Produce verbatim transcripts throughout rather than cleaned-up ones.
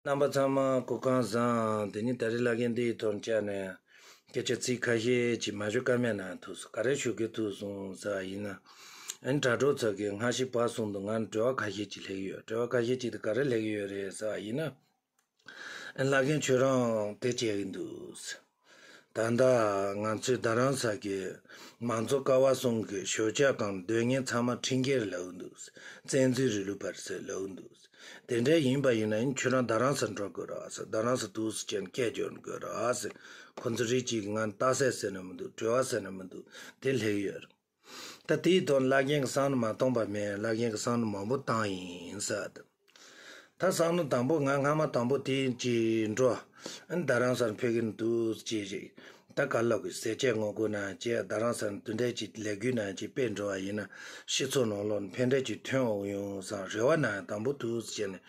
རྣམ་པ་ཚང་མ་སྐུ་ཁམས་བཟང་། དེ་ནི་ད་རེས་བླ་རྒན་འདིའི་ཐོག་བཅར་ནས་སྐད་ཆ་ཚིག་ཁ་ཤས་ཅིག་མ་ཞུ་ཀ་མེད་ན་ཐུག་སོང་། ག་རེ་ཞུ་གི་ཐུག་སོང་ཟེར་བ་ཡིན་ན། ཨ་ནི་དྲ་གྲོགས་ཚོ་གིས་སྔ་ཕྱི་བར་གསུམ་དུ་ང་དྲི་བ་ཁ་ཤས་ཅིག་སླེབས་ཡོད། དྲི་བ་ཁ་ཤས་ཅིག་དེ་ག་རེ་སླེབས་ཡོད་རེད་ཟེར་བ་ཡིན་ན། བླ་རྒན་ཁྱོད་རང་དེ་བྱེད་ཀྱི་འདུག། ད་ལྟ་ང་ཚོའི་རྡ་རམ་ས་གི་མང་གཙོ་ཀ་བ་གསུམ་གྱི་ཞོགས་ཇ་ཁང་སྡོད་མཁན་ཚང་མ་ཁྲིམས་འགལ་ལབ་འདུག། བཙན་འཛུལ་རིང་ལུགས་པ་རེད་ཟེར་ལབ་འདུག། དེ་འདྲ་ཡིན་པ་ཡིན་ན་ཡང་ཁྱོད་རང་རྡ་རམ་ས་འགྲོ་དགོས་རེད་ཟེར། རྡ་རམ་ས་འདུག་སེ་བྱས་ནས་སྐད་རྒྱག་དགོས་རེད་ཟེར། ཁོ་ཚོ་རིགས་གཅིག་གིས་ང་རྟགས་གསལ་ཟེར་ནས་མི་འདུག། དྲི་བ་ཟེར་ནས་མི་འདུག། དེ་སླེབས་ཡོད་རེད། ད་དེའི་ཐོག་བླ་རྒན་གྱི་བསམ་བློ་མ་གཏོང་པ་མེད། བླ་རྒན་གྱི་བསམ་བློ་མང་པོ་བཏང་ཡིན་ཟེར། ད་བསམ་བློ་དང་པོ་ང་སྔ་མ་དང་པོ་དེ་ཅིག་འགྲོ། ཨ་ནི་རྡ་རམ་ས་ལ་ཕེབས་ཀྱི་འདུག་ཅེས་ཞིག། ད་ག་ལབ་དགོས། ཟས་བཅད་ངོ་རྒོལ་ནང་བཅས་རྡ་རམ་ས་ལ་དེ་འདྲས་ཅིག་ལས་འགུལ་ནང་ཅིག་སྤེལ་འགྲོ་བ་ཡིན་ན་སྤྱི་ཚོགས་ནང་ལོགས་ནས་ཕན་འབྲས་ཅིག་ཐོན་འོང་ཡོང་བསམ་རེ་བ་ནང་དང་པོ་འདུག་ཅེས་ནས་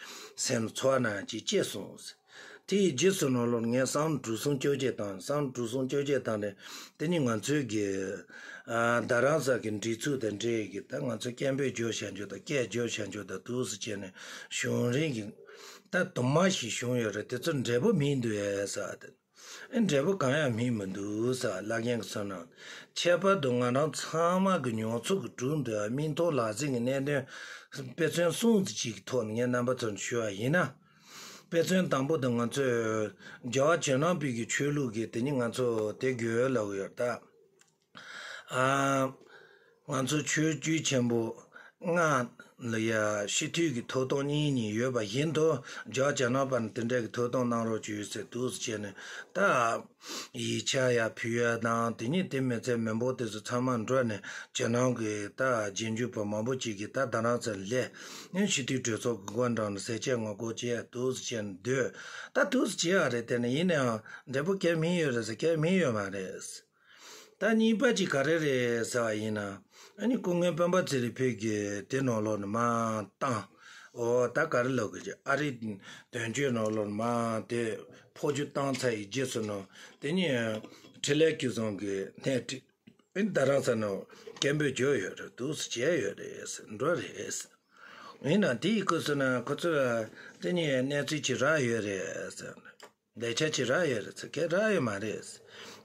སེམས་ཚོར་བ་ནང་ཅིག་སྐྱེས་སོང་། དེའི་རྗེས་སུ་ནང་ལོགས་ངས་བསམ་བློ་གྲུ་གསུམ་བཅོ་བརྒྱད་བཏང་། བསམ་བློ་གྲུ་གསུམ་བཅོ་བརྒྱད་བཏང་ནས་དེ་ནི་ང་ཚོའི་གི་ཨ་རྡ་རམ་ས་གི་སྒྲིག་འཛུགས་དང་འབྲེལ་གི་ད་ང་ཚོ་སྐད་འབོད་རྒྱག་བྱ་རྒྱུ་དང་སྐད་རྒྱག་བྱ་རྒྱུ་དང་འདུག་སེ་བྱས་ནས་གཞུང་རིང་གི་ད་དུ་མ་ཞིག་བྱུང་ཡོད་རེད། དེ་ཚོ་འབྲས་བུ་སྨིན་འདུག་ཨེ་ཟེར་བ་དེ། ཨེ་འབྲས་བུ་གང་ཡང་སྨིན་མི་འདུག་ཟེར་བ་བླ་རྒན་གྱིས་གསུངས་ན། ཁྱད་པར་དུ་ང་རང་ཚང་མ་གི་མྱོང་ཚོར་གྱི་དྲུང་དུ་མིག་མཐོང་ལག་ཟིན་གྱི་གནད་དོན་དཔེ་མཚོན་གསུམ་ཙམ་ཅིག་གི་ཐོག་ནས་ངས་རྣམ་པ་ཚོར་ཞུ་བ་ཡིན་ན། དཔེ་མཚོན་དང་པོ་དེ་ང་ཚོས་རྒྱལ་བ་བྱེད་ནང་པའི་གི་ཆོས་ལུགས་ཀྱི་དེ་ཉིད་ང་ཚོ་དེ་དགོས་ལབ་ཡོད་ད། ཨ། ང་ཚོ་ཆོས་བརྒྱུད་ཆེན་པོ་ལྔ་ལ་ཡ་སྤྱི་འཐུས་ཀྱི་ཐོབ་ཐང་གཉིས་གཉིས་ཡོད་པ་བཞིན་དུ་རྒྱལ་བ་བྱེད་ནང་པ་ནི་དེ་འདྲ་གི་ཐོབ་ཐང་གནང་རོགས་བྱོས་ཟེར་འདུག་སེ་བྱས་ནས་ད། ཡིག་ཆ་ཡར་ཕུལ་ཡ་དང་དེ་ཉིད་དེ་མི་ཚད་མི་འབོར་དེ་ཚོ་ཚང་མ་འགྲོ་ནས་རྒྱ་ནག་གི་ད་རྗེས་འཇུག་པ་མང་པོ་ཅིག་གིས་ད་རྡ་རམ་ས་ལ་སླེབས་ནས་སྤྱི་འཐུས་གྲོས་ཚོགས་ཀྱི་སྒོ་འགྲམ་ནས་ཟས་བཅད་ངོ་རྒོལ་བྱས་འདུག་སེ་བྱས་ནས་སྡོད། ད་འདུག་སེ་བྱས་པ་རེད། དེ་ནི་ཡིན་ནའང་འབྲས་བུ་གང་ཡང་སྨིན་ཡོད་རེད་ཟེར། གང་ཡང་སྨིན་ཡོད་མ་རེད། ད་གཉིས་པ་ཅིག་ག་རེ་རེད་ཟེར་བ་ཡིན་ན། ཨ་ནི་སྐུ་ངོ་སྤེན་པ་ཚེ་རིང་བོད་ཀྱི་དེ་ནང་ལོགས་ནས་མར་བཏང་། འོ་ད་ག་རེ་ལབ་དགོས་ཀྱི། ཨ་རིའི་དོན་གཅོད་ནང་ལོགས་ནས་མར་དེ་འཕོ་འགྱུར་བཏང་ཚར་ཡི་རྗེས་སུ་ནང་དེ་ནི་འཕྲིན་ལས་ཀུན་བཟང་གིས་སྣེ་ཁྲིད། ཨ་ནི་རྡ་རམ་ས་ནང་སྐད་འབོད་བརྒྱབ་ཡོད་རེད། འདུག་སེ་བྱས་ཡོད་རེད། འགྲོ་རེད། ཡིན་ནའང་དེའི་སྐབས་སུ་ན་ཁོ་ཚོས་དེ་ནི་གནས་ཚུལ་ཅིག་རག་ཡོད་རེད་ཟེར། ལས་འཆར་ཅིག་རག་ཡོད་རེད་ཟེར། གང་ཡང་རག་ཡོད་མ་རེད།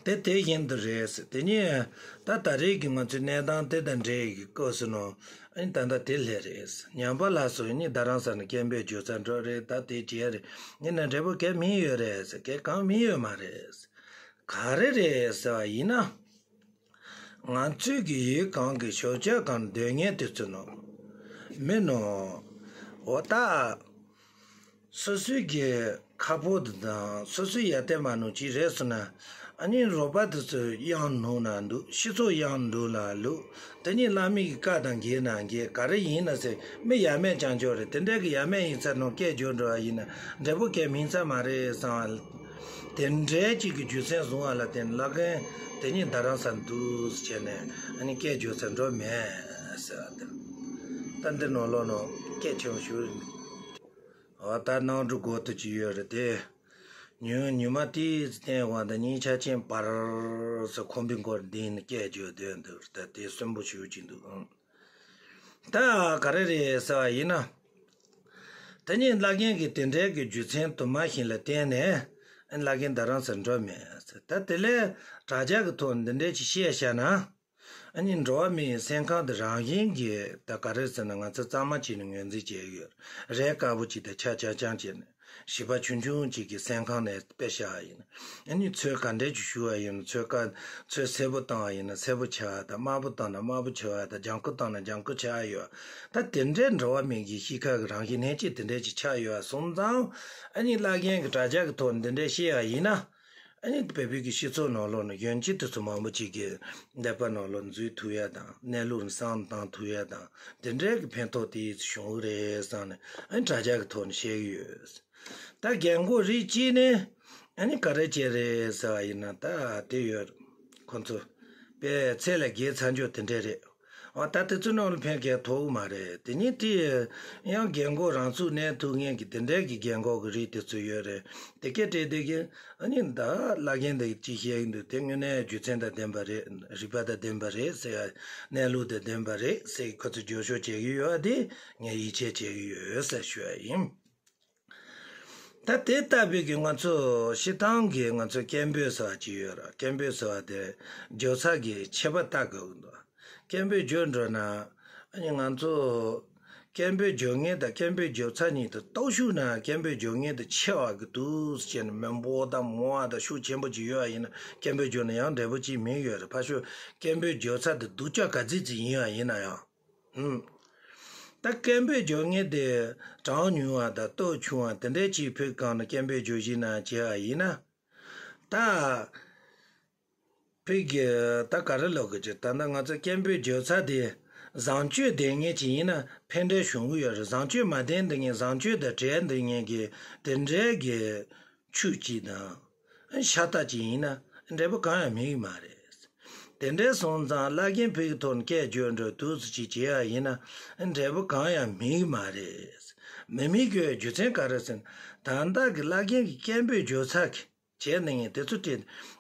དེ་དེ་བཞིན་དུ་རེད་ཟེར། དེ་ནས་ད་ད་རེས་ཀྱི་ང་ཚོའི་གནས་སྟངས་དེ་དང་འབྲེལ་གྱི་སྐབས་སུ་ནང་ཨ་ནི་ད་ལྟ་དེ་སླེབས་རེད་ཟེར། ཉམས་པ་ལ་སོགས་ནི་རྡ་རམ་ས་ནས་སྐད་འབོད་བརྒྱབ་ཚར་འགྲོ་རེད། ད་དེ་བྱས་རེད། ཡིན་ན་འབྲས་བུ་གང་ཡང་སྨིན་ཡོད་རེད་ཟེར། གང་ཡང་སྨིན་ཡོད་མ་རེད་ཟེར། ག་རེ་རེད་ཟེར་བ་ཡིན་ན། ང་ཚོའི་གི་ཡུལ་གང་གི་ཞོགས་ཇ་ཁང་སྡོད་མཁན་དེ་ཚོ་ནང་མི་ནང་འོ་ད། སོ་སོའི་གི་ཁ་ཕོ་དེ་དང་སོ་སོའི་ཡ་དེ་མ་ནུ་ཅི་རེད་ཟེར་ན། ཨ་ནི་རོགས་པ་དེ་ཚོ་གཡང་ནུ་ན་འདུག། སྤྱི་ཚོགས་གཡང་འདུག་ལ་ལུག། དེ་ནི་བླ་མའི་གི་བཀའ་དང་འགལ་ན་འགལ། ག་རེ་ཡིན་ན་ཟེར། མི་ཡ་མེད་རྐྱང་རྐྱང་རེད། དེ་འདྲའི་གི་ཡ་མེད་ཡིན་ཚར་ནང་སྐད་རྒྱག་འགྲོ་བ་ཡིན་ན་འབྲས་བུ་གང་ཡང་སྨིན་ས་མ་རེད་བསམ་པ། དེ་འདྲའི་གཅིག་གི་རྒྱུ་མཚན་བཟུང་བ་ལ་བརྟེན་བླ་རྒན་དེ་ཉིད་རྡ་རམ་ས་འདུག་ཟེར་བྱས་ནས་ཨ་ནི་སྐད་རྒྱག་ས་འགྲོ་མེད་ཟེར་བ་དེ། ད་འདི་ནང་ལོགས་ནང་སྐད་ཆེན་པོ་ཞིག་རེད། འོ་ད་གནང་སྒྲུབ་དགོས་ཐུག་ཅིག་ཡོད་རེད་དེ། ཉུང་ཉུང་མ་དེའི་སྟེང་བ་དང་གཉིས་ཆ་ཅན་པར་ཟེར་ཁོམ་པའི་སྐོར་འདི་ནི་སྐད་རྒྱག་སྡོད་འདུག། ད་དེ་གསོན་པོ་ཞིག་ཅིག་འདུག། ད་ག་རེ་རེད་ཟེར་བ་ཡིན་ན། དེ་ཉིད་བླ་རྒན་གྱི་དེ་འདྲའི་གི་རྒྱུ་མཚན་དུ་མ་ཞིག་ལ་བརྟེན་ནས་བླ་རྒན་རྡ་རམ་ས་འགྲོ་མེད་ཟེར། ད་དེ་ལས་དྲ་རྒྱ་གི་ཐོག་འདི་འདྲའི་ཅིག་བཤད་བཞག་ན། ཨ་ནི་འགྲོ་བ་མིའི་སེམས་ཁམས་དེ་རང་བཞིན་གྱིས་ད་ག་རེ་ཟེར་ན་ང་ཚོ་གཙང་མ་བྱས་ནས་ངོས་འཛིན་བྱས་ཡོད་རེད། དཀར་པོ་ཅིག་དང་ཆ་ཆ་ཆང་བྱས་ནས། བྱིས་པ་ཆུང་ཆུང་གཅིག་གི་སེམས་ཁམས་ནས་དཔེ་བཞག་པ་ཡིན་ན། ཨ་ནི་ཚོས་ག་འདྲས་ཅིག་བྱུག་པ་ཡིན་ན། ཚོས་ག་ཚོས་སེར་པོ་བཏང་བ་ཡིན་ན་སེར་པོ་ཆགས་པ་དང་། དམར་པོ་བཏང་ན་དམར་པོ་ཆགས་པ་དང་། ལྗང་ཁུ་བཏང་ན་ལྗང་ཁུ་ཆགས་ཡོད། ད་དེ་འདྲའི་འགྲོ་བ་མི་གི་གཤིས་ཀ་གི་རང་བཞིན་ལྷན་སྐྱེས་དེ་འདྲས་ཅིག་ཆགས་ཡོད་པ་སོང་ཙང་། ཨ་ནི་བླ་རྒན་གྱི་དྲ་རྒྱ་གི་ཐོག་ནས་འདི་འདྲས་བཤད་པ་ཡིན་ན། ཨ་ནི་བོད་པའི་གི་སྤྱི་ཚོགས་ནང་ལོགས་ནས་གཞོན་སྐྱེས་དེ་ཚོ་མང་པོ་ཅིག་གིས་ཀླད་པ་ནང་ལོགས་འཛུལ་ཐུབ་ཡ་དང་། གནས་ལུགས་ནས་བསམ་བློ་བཏང་ཐུབ་ཡ་དང་། དེ་འདྲའི་གི་ཕན་ཐོགས་དེ་བྱུང་གི་རེད་བསམ་ནས་ཨ་ནི་དྲ་རྒྱ་གི་ཐོག་ནས་བཤད་ཀྱི་ཡོད། ད་རྒན་གོག་རིགས་གཅིག་ནི་ཨ་ནི་ག་རེ་བྱས་རེད་ཟེར་བ་ཡིན་ན། ད་དེ་ཡོད། ཁོ་ཚོ་དཔེ་ཚད་ལས་བརྒལ་ཚར་འཇོག་དེ་འདྲས་རེད། འོ་ད་དེ་ཚོའི་ནང་ལ་ཕན་གང་ཐོགས་མ་རེད། དེ་ཉིད་དེ་ཡང་རྒན་གོག་རང་ཚུགས་གནས་ཐུབ་མཁན་གྱི་དེ་འདྲས་ཀྱི་རྒན་གོག་གི་རིགས་དེ་ཚོ་ཡོད་རེད། དེ་སྐད་བྲིས་དེ་གི་ཨ་ནི་ད་བླ་རྒན་འདི་ཅི་བཤད་ཀྱི་འདུག། དེ་དངོས་གནས་རྒྱུ་མཚན་དང་ལྡན་པ་རེད། རིགས་པ་དང་ལྡན་པ་རེད་ཟེར་ཡ། གནས་ལུགས་དང་ལྡན་པ་རེད་ཟེར་ཁོ་ཚོས་བརྗོད་ཤོག་བྱེད་ཀྱི་ཡོད་པ་དེ་ངས་ཡིད་ཆེས་བྱེད་ཀྱི་ཡོད་ཟེར་ཞུ་ཡ་ཡིན། ད་དེ་ལྟ་བུའི་གི་ང་ཚོ་སྤྱིར་བཏང་གི་ང་ཚོ་སྐད་འབོད་ཟེར་བ་ཅིག་ཡོད་ར། སྐད་འབོད་ཟེར་བ་དེ་བརྗོད་ཚིག་གི་ཁྱད་པར་ལྟ་དགོས་ཀྱི་འདུག་སྐད་འབོད་བརྗོད་འགྲོ་ན། ཨ་ནི་ང་ཚོ་སྐད་འབོད་བརྗོད་མཁན་དང་སྐད་འབོད་བརྗོད་ཚིག་གཉིས་དེ་སྟོབས་ཤུགས་ན་སྐད་འབོད་བརྗོད་མཁན་དེ་ཆེ་བ་གི་འདུག་ཟེར་ནས། མི་འབོར་དང་མང་བ་དང་ཤུགས་ཆེན་པོ་ཅིག་ཡོད་པ་ཡིན་ན། སྐད་འབོད་བརྗོད་ན་ཡང་འབྲས་བུ་ཅིག་མིན་ཡོད་རེད། ཕར་ཞོག་སྐད་འབོད་བརྗོད་ཚིག་དེ་སྡུག་ཅག་ག་ཚོད་ཅིག་ཡིན་པ་ཡིན་ན་ཡང་། ཧུམ། ད་སྐད་འབོད་བརྗོད་མཁན་དེ་གྲངས་ཉུང་བ་དང་སྟོབས་ཆུང་བ་དེ་འདྲའི་ཅིག་ཕུག་གང་ནས་སྐད་འབོད་བརྗོད་བཞིན་ན་བྱས་པ་ཡིན་ན། ད་ཕུག་གི་ད་ག་རེ་ལབ་དགོས་ཀྱི། ད་ལྟ་ང་ཚོ་སྐད་འབོད་བརྗོད་ཚིག་དེ་བཟང་སྤྱོད་ལྡན་མཁན་ཅིག་ཡིན་ན་ཕན་འབྲས་བྱུང་གི་ཡོད་རེད། བཟང་སྤྱོད་མ་ལྡན་འདི་ངན། བཟང་སྤྱོད་དང་བྲལ་འདི་ངན་གྱི་དེ་འདྲའི་གི་ཆོས་ཅིག་དང་ཤ་སྟག་ཅིག་ཡིན་ན་འབྲས་བུ་གང་ཡང་སྨིན་གྱི་མ་རེད། དེ་འདྲ་སོང་ཙང་བླ་རྒན་ཕུག་གི་ཐོག་ནས་སྐད་བརྗོད་འགྲོ་དུས་སུ་ཅིག་བྱས་པ་ཡིན་ན་འབྲས་བུ་གང་ཡང་སྨིན་གྱི་མ་རེད། མི་སྨིན་རྒྱུའི་རྒྱུ་མཚན་ག་རེ་ཟེར་ན། ད་ལྟ་གི་བླ་རྒན་གྱི་སྐད་འབོད་བརྗོད་ཚིག་གི་བྱས་ནས་ངས་དེ་ཚོ་དེ་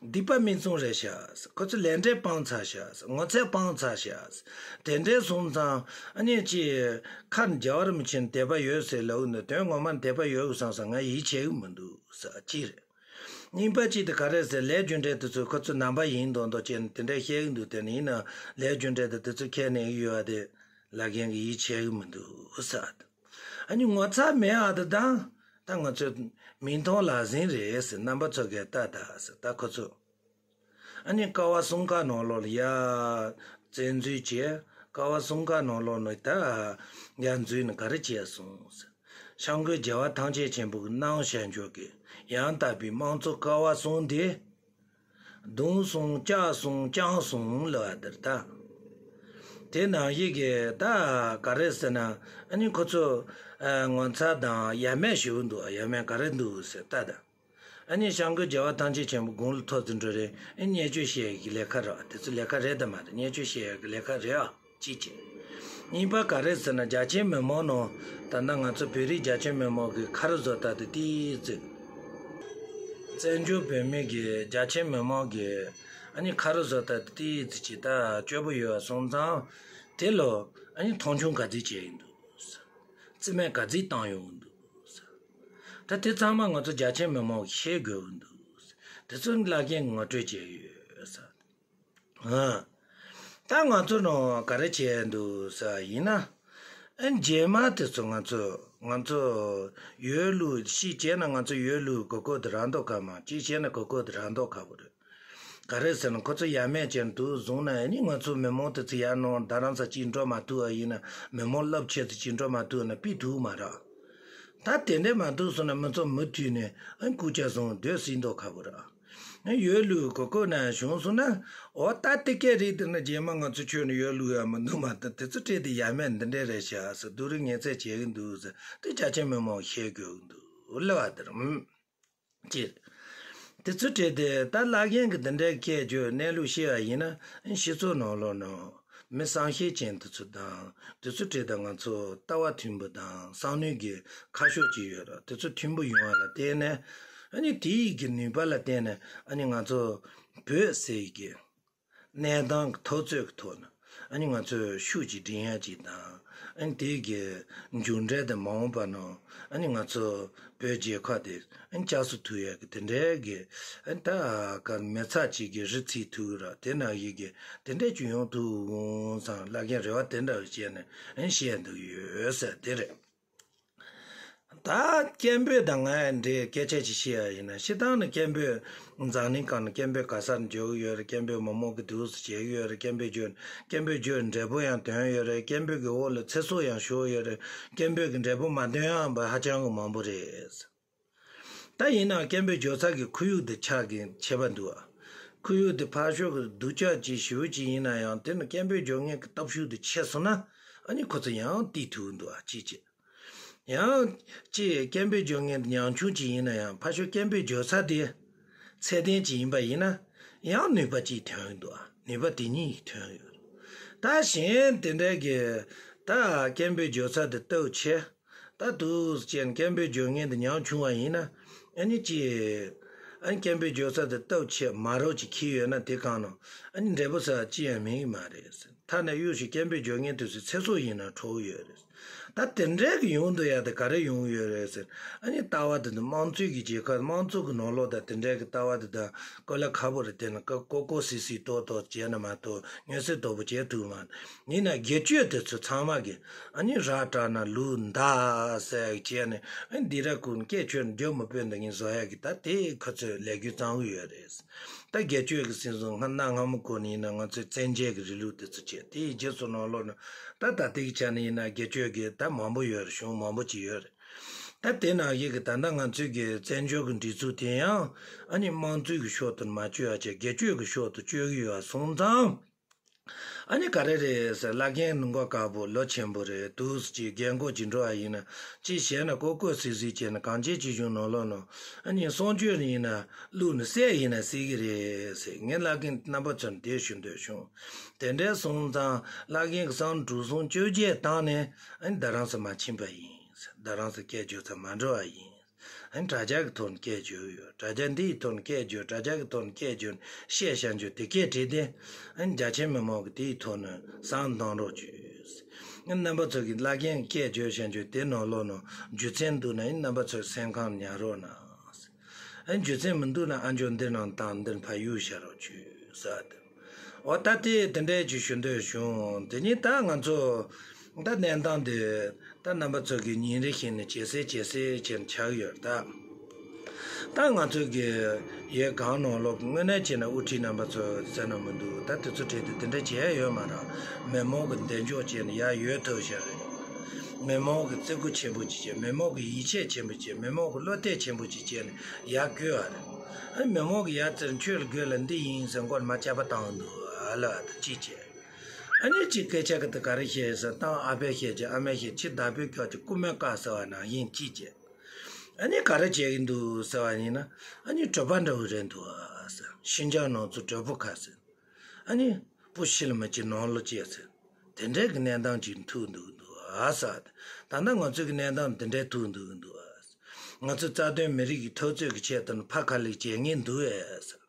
སྡིག་པ་མིག་བཙུམ་རེད་ཤག་དེ་ཚོ་ལས་འབྲས་སྤངས་ཚར་ཤག་ངོ་ཚ་སྤངས་ཚར་ཤག་དེ་འདྲ་སོང་ཙང་ཨ་ནི་ཅིག་ཁ་ནས་རྒྱལ་བ་རིན་པོ་ཆེ་ནས་དད་པ་ཡོད་ཟེར་ལབ་ནས་དོན་ངོ་མ་ནས་དད་པ་ཡོད་བསམ་སོང་། ང་ཡིད་ཆེས་ཀྱི་མི་འདུག་ཟེར་གཅིག་རེད། གཉིས་པ་གཅིག་དེ་ག་རེ་ཟེར། ལས་རྒྱུ་འབྲས་དེ་ཚོ་ཁོ་ཚོ་ནང་པ་ཡིན་མདོག་མདོག་བྱས་ནས་དེ་འདྲ་བཤད་ཀྱི་འདུག་དེ་ནི་ཡིན་ན་ལས་རྒྱུ་འབྲས་དེ་དེ་ཚོ་ཁས་ལེན་གྱི་ཡོད་པ་དེ་བླ་རྒན་གྱིས་ཡིད་ཆེས་ཀྱི་མི་འདུག་ཟེར། ཨ་ནི་ངོ་ཚ་མེད་པ་དེ་དང་། ད་ང་ཚོ་མིག་མཐོང་ལག་ཟིན་རེད་ཟེར། རྣམ་པ་ཚོ་གིས་ལྟ་ད་ཟེར། ད་ཁོ་ཚོ་ཨ་ནི་ཀ་བ་གསུམ་ཀ་ནང་ལོགས་ལ་ཡར་བཙན་འཛུལ་བྱས། ཀ་བ་གསུམ་ཀ་ནང་ལོགས་ནས་ད་ཡར་འཛུལ་ནས་ག་རེ་བྱས་སོང་ཟེར། སྐྱབས་མགོན་རྒྱལ་བ་ཐམས་ཅད་མཁྱེན་པའི་གནང་བྱ་འཇོག་གི་ཡང་དག་པའི་དམངས་གཙོ་ཀ་བ་གསུམ་དེ། བརྡུངས་སོང་། བཅག་སོང་། བཅངས་སོང་ལབ་པ་དེ་རེད་ད། དེ་ནང་བཞིན་གྱི་ད་ག་རེ་ཟེར་ན། ཨ་ནི་ཁོ་ཚོ་ཨ་ངོ་ཚ་དང་ཡ་མེད་ཞུ་གི་འདུག་ཡ་མེད་ག་རེ་འདུག་ཟེར་ལྟ་ད། ཨ་ནི་སྐྱབས་མགོན་རྒྱལ་བ་ཐམས་ཅད་མཁྱེན་པ་དགུང་ལ་ཐོག་ཙམ་འགྲོ་རེད། ཨ་བརྙས་བཅོས་བྱེད་ཡག་གི་ལས་ཀ་རེད། དེ་ཚོ་ལས་ཀ་རེད་དམ་མ་རེད། བརྙས་བཅོས་བྱེད་ཡག་གི་ལས་ཀ་རེད་ཨ། གཅིག་བྱས། གཉིས་པ་ག་རེ་ཟེར་ན། རྒྱ་ཆེའི་མི་མང་ནང་ད་ལྟ་ང་ཚོ་བོད་རིགས་རྒྱ་ཆེའི་མི་མང་གི་ཁ་རུ་བཟོ་ལྟ་དེ་ཏིག་ཙི། བཙན་བྱོལ་བོད་མི་གི་རྒྱ་ཆེའི་མི་མང་གི་ཨ་ནི་ཁ་རུ་བཟོ་ལྟ་དེ་ཏིག་ཙི་ཅིག་ད་སྐྱོ་པོ་ཡོད་པ་སོང་ཙང་། དེ་ལོ་ཨ་ནི་མཐོང་ཆུང་ག་ཚོད་བྱས་ཡིན་འདུག་རྩིས་མེད་ག་ཚོད་བཏང་ཡོང་འདུག་ད་དེ་ཚང་མ་ང་ཚོ་རྒྱ་ཆེའི་མི་མང་གིས་ཤེས་དགོས་ཀྱི་འདུག་དེ་ཚོ་བླ་རྒན་གྱིས་ངོ་སྤྲོད་བྱས་ཡོད་ཟེར། ཨ། ད་ང་ཚོ་ནང་ག་རེ་བྱས་འདུག་ཟེར་ཡིན་ན། ཨ་རྗེས་མ་དེ་ཚོ་ང་ཚོ་ང་ཚོ་ཡོད་ལུགས་ཤིག་བྱས་ན། ང་ཚོ་ཡོད་ལུགས་གོ་གོ་དེ་རང་མདོག་ཁ་མ་གཅིག་བྱས་ན་གོ་གོ་དེ་རང་མདོག་ཁ་པོ་རེད། ག་རེ་ཟེར་ན། ཁོ་ཚོ་ཡ་མེད་ཅན་དུ་བཟུང་ན་ཨ་ནི་ང་ཚོ་མི་མང་དེ་ཚོ་ཡར་ནང་རྡ་རམ་ས་གཅིག་འགྲོ་མ་ཐུབ་པ་ཡིན་ན། མི་མང་རླབས་ཆེ་ཚོ་གཅིག་འགྲོ་མ་ཐུབ་ན་ཕུད་ཐུབ་མ་རེད། ད་དེ་འདྲས་མ་འདུག་སོང་ན་མི་ཚོ་མུ་མཐུད་ནས་ཨ་རྐུབ་བཀྱག་བཟུང་སྡོད་སྲིད་མདོག་ཁ་པོ་རེད། ཡོད་ལུགས་གོ་གོ་ན་བྱུང་སོང་ན། འོ་ད་དེ་སྐད་རིགས་དེ་ནི་རྗེས་མ་ང་ཚོ་ཁྱོན་ནས་ཡོད་ལུགས་ཡང་མི་འདུག་མ་གཏོགས། དེ་ཚོ་སྤྲད་དེ་ཡ་མེད་འདི་འདྲས་རེད་ཤག་ཟེར། སྡུག་རུས་ངན་ཚད་བྱེད་ཀྱི་འདུག་ཟེར། དེ་རྒྱ་ཆེ་མི་མང་བཤད་དགོས་ཀྱི་འདུག་ལབ་པ་དེ་རེད། ཅེས། དེ་ཚོ་སྤྲད་དེ་ད་བླ་རྒན་གྱིས་འདི་འདྲའི་སྐད་བརྗོད་གནས་ལུགས་བཤད་པ་ཡིན་ན། སྤྱི་ཚོགས་ནང་ལོགས་ནང་མི་བསམ་ཤེས་ཅན་དེ་ཚོ་དང་། དེ་ཚོ་སྤྲད་དེ་ང་ཚོ་ལྟ་བ་མཐུན་པོ་དང་བསམ་ནུས་ཀྱི་ཁ་ཕྱོགས་ཅིག་ཡོད་ར། དེ་ཚོ་མཐུན་པོ་ཡོང་བ་ལ་བརྟེན་ནས། ཨ་ནི་དེའི་གི་ནུས་པ་ལ་བརྟེན་ནས། ཨ་ནི་ང་ཚོ་བོད་ཟེར་གི་གནས་སྟངས་ཀྱི་འཐབ་རྩོད་ཀྱི་ཐོག་ནས། ཨ་ནི་ང་ཚོས་ཤུགས་ཅིག་སྒྲིལ་ཡག་ཅིག་དང་། ཨ་ནི་དེའི་གི་མཇུག་འབྲས་དེ་མ་འོངས་པ་ནང་ཨ་ནི་ང་ཚོ་བོད་རྒྱལ་ཁབ་དེ་ཨ་ནི་བསྐྱར་གསོ་ཐུབ་ཡག་གི་དེ་འདྲའི་གི། ཨ་ནི་ད་ག་མི་ཚེ་གཅིག་གི་རི་ཚིག་ཐུག་ར། དེ་ནང་བཞིན་གི་དེ་འདྲས་ཅིག་ཡོང་ཐུབ་འོང་བསམ། བླ་རྒན་རེ་བ་དེ་འདྲ་བྱས་ནས་ཨ་ནི་བཤད་འདུག་ཡོད་ཟེར་དེ་རེད། ད་སྐད་འབོད་དང་ང་འདྲའི་སྐད་ཆ་ཅིག་བཤད་ཡ་ཡིན་ན། སྤྱིར་བཏང་ནས་སྐད་འབོད་འཛམ་གླིང་སྒང་ནས་སྐད་འབོད་ག་ས་ནས་འཇོག་གི་ཡོད་རེད། སྐད་འབོད་མི་མང་གིས་འདུག་སེ་བྱེད་ཀྱི་ཡོད་རེད། སྐད་འབོད་བརྗོད། སྐད་འབོད་བརྗོད་འབྲས་བུ་ཡང་ཐོན་ཡོད་རེད། སྐད་འབོད་ཀྱི་འོག་ལ་ཚེ་སྲོག་ཡང་ཤོར་ཡོད་རེད། སྐད་འབོད་ཀྱི་འབྲས་བུ་མ་ཐོན་ཡག་ཧ་ཅང་གི་མང་པོ་རེད། ད་ཡིན་ནའང་སྐད་འབོད་བརྗོད་ཚིག་གི་ཁོར་ཡུག་དེ་ཆགས་ཀྱི་ཁྱད་པར་འདུག་ཨ། ཁོར་ཡུག་དེ་ཕར་ཕྱོགས་ཀྱི་སྡུག་ཅག་ཅིག་ཞེ་པོ་ཅིག་ཡིན་ན་ཡང་། དེ་ནི་སྐད་འབོད་བརྗོད་མཁན་གྱི་སྟོབས་ཤུགས་དེ་ཆེ་སོང་ན་ཨ་ནི་ཁོ་ཚོ་ཡང་བཏུལ་ཐུབ་ཀྱི་འདུག་ཨ། གཅིག་བྱས། ཡང་གཅིག་སྐད་འབོད་བརྗོད་མཁན་དེ་ཉམ་ཆུང་ཅིག་ཡིན་ན་ཡང་། ཕར་ཕྱོགས་སྐད་འབོད་བརྗོད་ཚིག་དེ་ཚད་ལྡན་ཅིག་ཡིན་པ་ཡིན་ན་ཡང་ནུས་པ་གཅིག་ཐོན་ཀྱི་འདུག་ཨ། ནུས་པ་དེ་གཉིས་ཐོན་ཡོད། ད་གཞན་དེ་འདྲའི་གི་ད་སྐད་འབོད་བརྗོད་ཚིག་དེ་སྟོབས་ཆེ། ད་འདུག་སེ་བྱས་ནས་སྐད་འབོད་བརྗོད་མཁན་དེ་ཉམ་ཆུང་བ་ཡིན་ན། ཨ་ནི་ཅི། ཨ་ནི་སྐད་འབོད་བརྗོད་ཚིག་དེ་སྟོབས་ཆེ་མ་རབས་ཅིག་འཁྱེར་ཡོད་ན། དེ་གང་ནང་ཨ་ནི་འབྲས་བུ་ཟེར་བ་ཅི་ཡང་མེད་ཀྱི་མ་རེད། ཐ་ན་གཡུག་ཞིག་སྐད་འབོད་བརྗོད་མཁན་དེ་ཚོའི་ཚེ་སྲོག་ཡིན་ན་འཕྲོག་གི་ཡོད་རེད། ད་དེ་འདྲའི་གི་ཡོང་འདུག་ཡ། དེ་ག་རེ་ཡོང་ཡོད་རེད་ཟེར། ཨ་ནི་ལྟ་བ་དེ་དང་དམངས་གཙོའི་གི་རྒྱལ་ཁབ། དམངས་གཙོ་གི་ནང་ལོགས་དང་དེ་འདྲའི་གི་ལྟ་བ་དེ་དང་གོ་ལ་ཁ་པོ་རེད། དེ་ནི་ཀ་ཀོ་ཀོ་སི་སི་ཏོག་ཏོག་བྱས་ན་མ་གཏོགས་མངོན་གསལ་དོད་པོ་བྱེད་ཐུབ་མ། ཡིན་ན་སྒེར་གཅོད་དེ་ཚོ་ཚང་མ་གི་ཨ་ནི་ར་སྤྲ་ན་ལུག་མདའ་ཟེར་བྱས་ནས། ཨ་ནི་འདི་ར་ཀུན་སྐད་ཆོས་འཇོག་མི་དཔོན་འདི་ངས་བཟོ་ཡ་གི་ད་དེ་ཁོ་ཚོས་ལས་འགུལ་བརྩམས་ཡོད་རེད། ད་སྒེར་གཅོད་ཀྱི་སེམས་བཟུང་སྔ་གནའ་སྔ་མོ་གོ་ནས་ཡིན་ན་ང་ཚོའི་བཙན་རྒྱལ་གྱི་རིང་ལུགས་དེ་ཚོ་བྱས། དེའི་རྗེས་སུ་ནང་ལོགས་ན་ད་ད་ལྟའི་ཆ་ནས་ཡིན་ན་སྒེར་གཅོད་ཀྱི་ད་མང་པོ་ཡོད་རེད། གཞུང་མང་པོ་ཅིག་ཡོད་རེད། ད་དེ་ནང་བཞིན་གྱི་ད་ལྟ་ང་ཚོའི་གི་བཙན་བྱོལ་གྱི་སྒྲིག་འཛུགས་དེ་ཡང་ཨ་ནི་དམངས་གཙོའི་གི་ཕྱོགས་དུ་མ་བསྐྱོད་ཡ་བྱས། སྒེར་གཅོད་ཀྱི་ཕྱོགས་དུ་བསྐྱོད་ཀྱི་ཡོད་སོང་ཙང་། ཨ་ནི་ག་རེ་རེད་ཟེར། བླ་རྒན་མགོ་དཀར་པོ་ལོ་ཆེན་པོ་རེད་འདུག་ཟེར། ཅིག་རྒན་གོག་ཅིག་འགྲོ་བ་ཡིན་ན་ཅིག་བྱས་ན་ཀོ་ཀོ་སི་སི་བྱས་ན་གངས་ཅན་སྐྱིད་གཤོངས་ནང་ལོགས་ནང་ཨ་ནི་གསང་སྤྱོད་ཡིན་ན་བླུགས་ནས་བསད་ཡིན་ན་བསད་ཀྱི་རེད་ཟེར། ངས་བླ་རྒན་རྣམ་པ་ཚོར་དེ་ཞུ་འདོད་བྱུང་། དེ་འདྲ་སོང་ཙང་བླ་རྒན་གྱི་བསམ་བློ་གྲུ་གཟིངས་བཅོ་བརྒྱད་བཏང་ནས་ཨ་ནི་རྡ་རམ་ས་མ་ཕྱིན་པ་ཡིན་ཟེར། རྡ་རམ་ས་སྐད་བརྗོད་ས་མ་འགྲོ་བ་ཡིན། ཨ་ནི་དྲ་རྒྱ་གི་ཐོག་ནས་སྐད་བརྗོད་ཡོད། དྲ་རྒྱ་འདིའི་ཐོག་ནས་སྐད་བརྗོད། དྲ་རྒྱ་གི་ཐོག་ནས་སྐད་བརྗོད་བཤད་བྱ་འཇོག་དེ་སྐད་བྲིས་ཏེ། ཨ་ནི་རྒྱ་ཆེ་མི་མང་གི་དེའི་ཐོག་ནས་བསམ་བློ་གཏོང་རོགས་བྱོས། ཨ་ནི་རྣམ་པ་ཚོ་གི་བླ་རྒན་སྐད་བརྗོད་བྱ་འཇོག་དེ་ནང་ལོགས་ནང་རྒྱུ་མཚན་འདུག་ན་ཨ་ནི་རྣམ་པ་ཚོའི་སེམས་ཁམས་ཉར་རོགས་གནང་། ཨ་ནི་རྒྱུ་མཚན་མི་འདུག་ན་ཨ་མཆོག་འདི་ནང་དང་འདིར་ཕར་གཡུག་བཞག་རོགས་བྱོས་ཟེར་ཏེ། འོ་ད་དེ་དེ་འདྲའི་ཅིག་ཞུ་འདོད་བྱུང་། དེ་ནས་ད་ང་ཚོ་ད་གནས་སྟངས་དེ་ད་རྣམ་པ་ཚོ་གི་ཉིན་རེ་བཞིན་ནས་ཇེ་གསལ་ཇེ་གསལ་བྱས་ནས་ཆགས་ཡོད་ད། ད་ང་ཚོ་གི་ཡོད་གང་ནང་ལོགས་དངོས་གནས་བྱས་ན་དབུ་ཁྲིད་རྣམ་པ་ཚོ་ཟེར་ན་མི་འདུག་ད་དེ་ཚོ་གྲས་དེ་དེ་འདྲ་བྱས་ཡོད་མ་རེད། མི་མང་གི་མདུན་ལྕོག་བྱས་ནས་ཡར་ཡོད་ཐུབ་བཞག་རེད། མི་མང་གི་བརྩི་བཀུར་ཆེན་པོ་ཅིག་བྱས། མི་མང་གི་ཡིད་ཆེས་ཆེན་པོ་ཅིག་བྱས། མི་མང་གི་བློ་གཏད་ཆེན་པོ་ཅིག་བྱས་ནས་ཡར་བཀོད་པ་རེད། ཨ་མི་མང་གི་ཡར་བཙིར། ཁྱོད་ལ་དགོས་ལ་འདི་ཡིན་ཟེར་མགོ་མ་བཅག་པ་བཏང་འདུག་ཨ་ལ་ད་ཅི་བྱས། ཨ་ནི་ཅིག་སྐད་ཆ་གི་དེ་ག་རེ་བཤད་ཟེར་བཏང་། ཨ་ཕས་བཤད་ཀྱི། ཨ་མས་བཤད་ཀྱི། ཅི་བདག་པོས་ཁྱོད་ཀྱི་རྐུན་མའི་བཀའ་ཟེར་བ་ནང་བཞིན་ཅི་བྱས། ཨ་ནི་ག་རེ་བྱེད་ཀྱི་འདུག་ཟེར་བ་ཡིན་ན། ཨ་ནི་གྲོད་པ་འདྲ་བོ་རེད་འདུག་ཨ་ཟེར། ཤིན་ཅང་ནང་ཚོ་གྲོད་པོ་ཁ་ཟེར། ཨ་ནི་སྤུ་ཤི་ལ་མི་སྐྱེ་ནང་ལོག་སྐྱེ་ཟེར། དེ་འདྲའི་གི་གནས་སྟངས་ཅིག་ཐུག་འདུག་འདུག་ཨ་ཟེར། ད་ལྟ་ང་ཚོའི་གི་གནས་སྟངས་དེ་འདྲའི་ཐུག་འདུག་འདུག་ཨ་ཟེར། ང་ཚོའི་རྩ་དོན་མི་རིགས་ཀྱི་འཐབ་རྩོད་ཀྱི་ཆེད་དུ་ཕར་ཁ་ལེགས་བྱེད་ངེས་འདུག་ཨེ་ཟེར།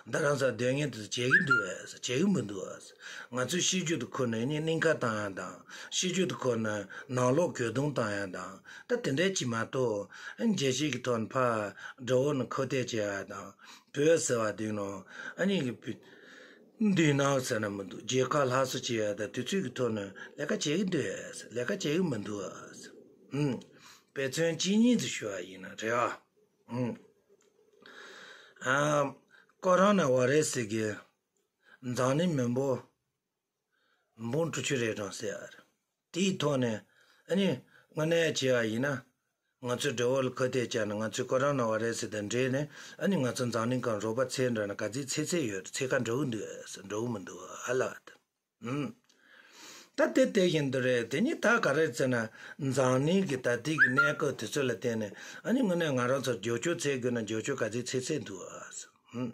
རྡ་རམ་ས་སྡོད་མཁན་དེ་ཚོ་བྱེད་ཀྱི་འདུག་ཨེ་ཟེར། བྱེད་ཀྱི་མི་འདུག་ཨེ་ཟེར། ང་ཚོའི་སྲིད་ཇུས་དེ་ཁུར་ནས་ནི་གླིང་ཁ་བཏང་ཡ་དང་། སྲིད་ཇུས་དེ་ཁུར་ནས་ནང་ལོགས་གྱོད་དོན་བཏང་ཡ་དང་། ད་དེ་འདྲའི་ཅིག་མ་གཏོགས། ཨ་ནི་རྒྱལ་སྤྱི་གི་ཐོག་ནས་ཕར་དགྲ་བོ་ནས་ཁ་གཏད་བྱེད་ཡ་དང་། བོད་ཟེར་བ་དེ་ནང་ཨ་ནི་གི་བོད་མདུན་ནག་ཟེར་ན་མི་འདུག་རྒྱལ་ཁབ་སླར་གསོ་བྱེད་ཡ་དང་དུས་ཚོད་ཀྱི་ཐོག་ནས་ལས་ཀ་བྱེད་ཀྱི་འདུག་ཨེ་ཟེར། ལས་ཀ་བྱེད་ཀྱི་མི་འདུག་ཨེ་ཟེར། ཨུམ། དཔེ་མཚོན་གཅིག་གཉིས་ཙམ་ཞུ་བ་ཡིན་ན་རེད་ཨ། ཨུམ། ཨ། ཀོ་རོ་ན་བྷ་ཡི་རེ་སི་གི་འཛམ་གླིང་མི་འབོར་འབུམ་དྲུག་ཅུ་རེ་གྲངས་ཟེར་ཡ་རེད། དེའི་ཐོག་ནས་ཨ་ནི་དངོས་གནས་བྱས་པ་ཡིན་ན། ང་ཚོའི་དགྲ་བོ་ལ་ཁ་གཏད་བཅག་ནས། ང་ཚོའི་ཀོ་རོ་ན་བྷ་ཡི་རེ་སི་དང་འབྲེལ་ནས། ཨ་ནི་ང་ཚོ་འཛམ་གླིང་སྒང་རོགས་པ་འཚོལ་འགྲོ་ན་ག་ཚོད་འཚོལ་འཚོལ་ཡོད་རེད། འཚོལ་ག་འགྲོ་གི་འདུག་ཨེ་ཟེར། འགྲོ་གི་མི་འདུག་ཨ་ལ་ད། ཨུམ། ད་དེ་དེ་བཞིན་དུ་རེད། དེ་ནི་ད་ག་རེ་ཟེར་ན། འཛམ་གླིང་གི་ད་ལྟའི་གི་གནས་སྐབས་དེ་ཚོ་ལ་བརྟེན་ནས། ཨ་ནི་དངོས་གནས་ང་རང་ཚོར་རྒྱབ་སྐྱོར་འཚོལ་དགོས་ན་རྒྱབ་སྐྱོར་ག་ཚོད་འཚོལ་འཚོལ་འདུག་ཨ་ཟེར། ཨུམ།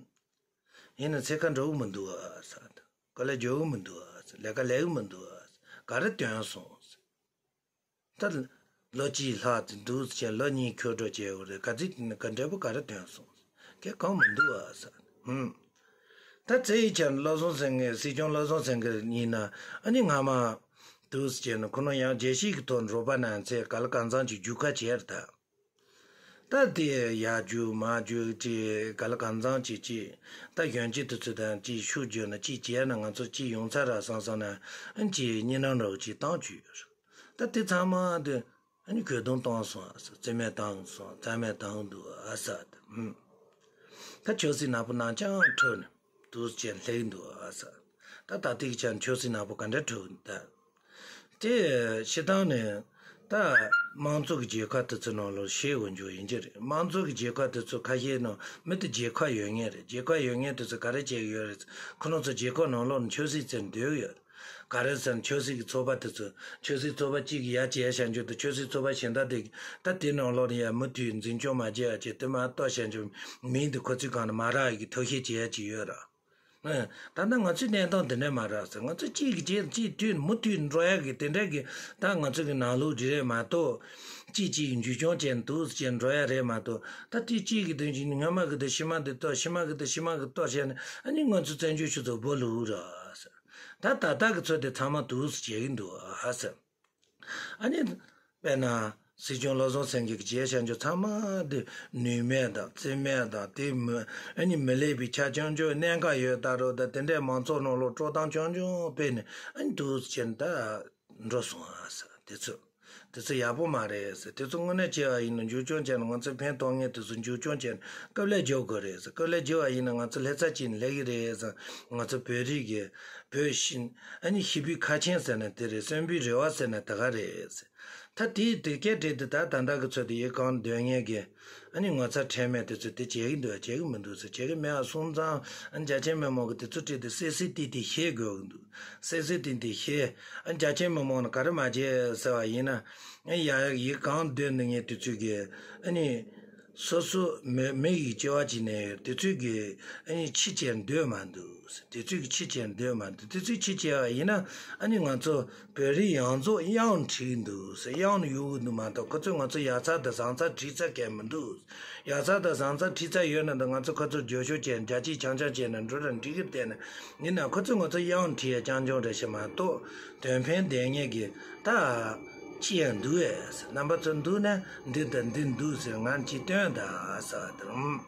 ཡིན་ན་འཚོལ་ག་འགྲོ་གི་མི་འདུག་ཨ་ཟེར། ག་ལེ་འགྲོ་གི་མི་འདུག་ཨ་ཟེར། ལས་ཀ་ལས་གི་མི་འདུག་ཨ་ཟེར། ག་རེ་ཐོན་སོང་ཟེར། ད་ལོ་གཅིག་ལྷག་ཙམ་འདུག་ཟེར། ལོ་གཉིས་འཁྱོལ་འགྲོ་བྱས་ཡོད་རེད། ག་ཚོད་ག་འབྲས་བུ་ག་རེ་ཐོན་སོང་། གལ་གང་མི་འདུག་ཨ་ཟེར། ཧུམ། ད་བཙན་བྱོལ་བློ་བཟང་སེང་གེ། སྲིད་སྐྱོང་བློ་བཟང་སེང་གེ་ཡིན་ན། ཨ་ནི་སྔ་མ་འདུག་ཟེར་ནས་ཁོ་རང་ཡང་རྒྱལ་སྤྱི་གི་ཐོག་རོགས་པ་གནང་ཚེ་ག་ལ་གང་འཚམ་ཅིག་རྒྱུག་ཁ་བྱས་རེད་ད། ད་དེ་ཡར་རྒྱུག་མར་རྒྱུག་ཅིག་ག་ལ་གང་འཚམ་ཅིག་ཅིག་ད་གཞོན་སྐྱེས་དེ་ཚོ་དང་ཅིག་ཤུགས་བརྒྱབ་ན། ཅིག་བྱས་ན་ང་ཚོ་ཅིག་ཡོང་ཚར་ར་བསམ་བསམ་ན། ཨ་ནི་ཅིག་གཉིད་ནང་རོགས་ཅིག་བཏང་བཅུག་ཡོད་རེད། ད་དེ་ཚང་མ་དེ་ཨ་ནི་གྱོད་དོན་བཏང་སོང་ཨ་ཟེར། རྩིས་མེད་བཏང་སོང་། རྩ་མེད་བཏང་འདུག་ཨ་ཟེར་ཏེ། ཧུམ། ད་ཆབ་སྲིད་ནག་པོ་ནང་ཅང་འཕྲོད་ནས་འདུག་ཅེས་སླེབས་འདུག་ཨ་ཟེར། ད་ད་ལྟའི་ཆར་ཆབ་སྲིད་ནག་པོ་ག་འདྲ་འཕྲོད་ད། དེ་སྤྱིར་བཏང་ནས་ད་དམངས་གཙོ་གི་རྒྱལ་ཁབ་དེ་ཚོའི་ནང་ལོགས་ཤེས་དགོས་རྒྱུ་ཡིན་གྱི་རེད། དམངས་གཙོ་གི་རྒྱལ་ཁབ་དེ་ཚོ་ཁ་ཤས་ནང་མི་དེ་རྒྱལ་ཁབ་ཡོད་མཁན་རེད། རྒྱལ་ཁབ་ཡོད་མཁན་དེ་ཚོ་ག་རེ་བྱེད་ཀྱི་ཡོད་རེད། ཁོ་རང་ཚོ་རྒྱལ་ཁབ་ནང་ལོགས་ནས་ཆབ་སྲིད་བཙལ་སྡོད་ཀྱི་ཡོད་རེད། ག་རེ་ཟེར་ན་ཆབ་སྲིད་ཀྱི་ཚོགས་པ་དེ་ཚོ། ཆབ་སྲིད་ཚོགས་པ་གཅིག་གིས་ཡར་བྱས་བཞག་རྒྱུ་དང་། ཆབ་སྲིད་ཚོགས་པ་གཞན་དག་དེ་གིས་ད་དེ་ནང་ལོགས་ནས་ཡར་མུ་མཐུད་འཛིན་སྐྱོང་མ་བྱས་ཡ་བྱས། དེ་མར་གཏོར་བཞག་རྒྱུ། མིང་དེ་ཁོ་ཚོའི་སྒང་ནས་མ་རག་ཡ་གི་ཐབས་ཤེས་བྱེད་ཡ་ཅིག་ཡོད་ར། ཨ། ད་ལྟ་ང་ཚོའི་གནས་སྟངས་དེ་འདྲ་མ་རེད་ཟེར། ང་ཚོ་གཅིག་གིས་གཅིག་གཅིག་མཐུད་མུ་མཐུད་འགྲོ་ཡ་གི་དེ་འདྲ་གི་ད་ང་ཚོ་གི་ནང་ལུགས་རེ་རེད་མ་གཏོགས། གཅིག་གཅིག་འཇུ་སྐྱོང་བྱས་འདུག་ཟེར་བྱས་འགྲོ་ཡ་རེད་མ་གཏོགས། ད་དེ་གཅིག་གིས་དེ་བྱས་ནས་སྔོན་མ་གི་དེ་ཕྱི་མ་དེ་གཏོར། ཕྱི་མ་གི་དེ་ཕྱི་མ་གི་གཏོར་བྱས་ནས། ཨ་ནི་ང་ཚོ་བཙན་བྱོལ་སྤྱི་ཚོགས་སྦོ་ལུག་ར་ཟེར། ད་ད་ལྟ་གི་ཚོ་དེ་ཚང་མ་འདུག་ཟེར་བྱེད་ཀྱི་འདུག་ཨ་ཟེར། ཨ་ནི་ དཔེར་ན། སྲིད་སྐྱོང་བློ་བཟང་སེང་གེ་གི་བྱས་བྱ་འཇོག་ཚང་མ་དེ་ནུས་མེད་དང་རྩིས་མེད་དང་དེ་མི་ཨ་ནི་མི་ལེགས་པའི་ཆ་རྐྱང་རྐྱང་གནད་འགག་ཡོད་ད་རོ་དང་དེ་འདྲའི་མང་ཚོགས་ནང་ལོགས་དཀྲོག་གཏམ་རྐྱང་རྐྱང་སྤེལ་ནས་ཨ་ནི་འདུག་ཟེར་ད་འགྲོ་སོང་ཨ་ཟེར་དེ་ཚོ། དེ་ཚོ་ཡག་པོ་མ་རེད་ཟེར། དེ་ཚོ་དངོས་གནས་བྱས་པ་ཡིན་ན་འགྱུར་བཅོས་བྱས་ན་ང་ཚོའི་ཕན་ཐོགས་ངེས་དེ་ཚོ་འགྱུར་བཅོས་བྱས་ན་སྐབས་ལས་འགྱུར་དགོས་རེད་ཟེར། སྐབས་ལས་འགྱུར་བ་ཡིན་ན་ང་ཚོ་ལྷ་ས་ཅིག་ནས་སླེབས་ཀྱི་རེད་ཟེར། ང་ཚོ་བོད་རིགས་ཀྱི་བོད་ཤི་ཨ་ནི་ཤི་བོའི་ཁ་ཆེམས་ཟེར་ན་དེ་རེད། གསོན་པོའི་རེ་བ་ཟེར་ན་དེ་ག་རེད་ཟེར། ད་དེའི་དེ་སྐད་བྲིས་དེ་ད་ད་ལྟ་གི་ཚོད་དུ་ཡི་གང་འདོད་ངེས་ཀྱི་ཨ་ནི་ངོ་ཚ་ཁྲེལ་མེད་དེ་ཚོས་དེ་བྱེད་ཀྱི་འདུག་བྱེད་ཀྱི་མི་འདུག་ཟེར། བྱེད་ཀྱི་མེད་པ་སོང་ཙང་ཨ་ནི་རྒྱ་ཆེན་མི་མང་གི་དེ་ཚོ་བྲིས་ཏེ་སེ་སེ་ཏི་ཏི་ཤེས་དགོས་ཀྱི་འདུག་སེ་སེ་ཏི་ཏི་ཤེས། ཨ་ནི་རྒྱ་ཆེན་མི་མང་ནི་ག་རེ་མ་བྱེད་ཟེར་བ་ཡིན་ན་ཨ་ནི་ཡ་ཡི་གང་འདོད་འདི་ངས་དེ་ཚོས་ཀྱི་ཨ་ནི་སོ་སོ་མི་མི་ཡི་སྐྱེ་བ་ཅིག་ནས་དེ་ཚོས་ཀྱི་ཨ་ནི་ཕྱི་ཕྱིར་འདོད་མ་འདུག་དེ་ཚོས་ཀྱི་ཕྱི་ཕྱིར་འདོད་མ་འདུག་དེ་ཚོས་ཕྱི་ཕྱིར་བ་ཡིན་ན་ཨ་ནི་ང་ཚོ་བོད་རིགས་ཡོངས་རྫོགས་གཡང་འཁྲིག་འདུག་ཟེར། གཡང་ནི་གཡུག་གི་འདུག་མ་གཏོགས་ཁོ་ཚོས་ང་ཚོ་ཡ་མཚར་དང་བཟང་མཚར་འཁྲིག་ས་གང་མི་འདུག་ཡ་མཚར་དང་བཟང་མཚར་འཁྲིག་ས་ཡོད་ན་འདི་ང་ཚོ་ཁོ་ཚོར་རྒྱབ་སྐྱོར་བྱས་ནས་རྒྱ་སྐྱེད་ཆང་ཆང་བྱས་ནས་འགྲོ་ར་འགྲིག་གི་བསྡད་ནས་ཡིན་ན་ཁོ་ཚོས་ང་ཚོ་གཡང་འཁྲིག་ཡ་རྐྱང་རྐྱང་རེད་ཤག་མ་གཏོགས་དོན་ཕན་ལྡན་ངེས་ཀྱི་ད་ཅི་ཡང་འདུག་ཨེ་ཟེར། རྣམ་པ་ཚོ་འདུག་ན་འདི་དང་འདི་འདུག་ཟེར་ང་ཅིག་སྟོན་ད་ཟེར་བ་དང་།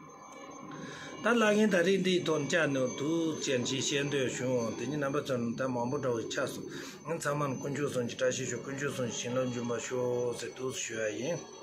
ད་བླ་རྒན་ད་རེས་འདིའི་ཐོག་བཅར་ནས་འདུག་ཅན་གྱིས་བཤད་འདོད་བྱུང་། དེ་ཉིད་རྣམ་པ་ཚོ་ད་མང་པོ་འདྲ་བོ་ཆགས་སོང་། ང་ཚང་མ་ལ་དཀོན་མཆོག་གསུམ་གྱི་བཀྲ་ཤིས་ཤོག་དཀོན་མཆོག་གསུམ་གྱི་བྱིན་རླབས་འབྱུང་བར་ཤོག་ཟེར་འདུག་ཞུ་བ་ཡིན།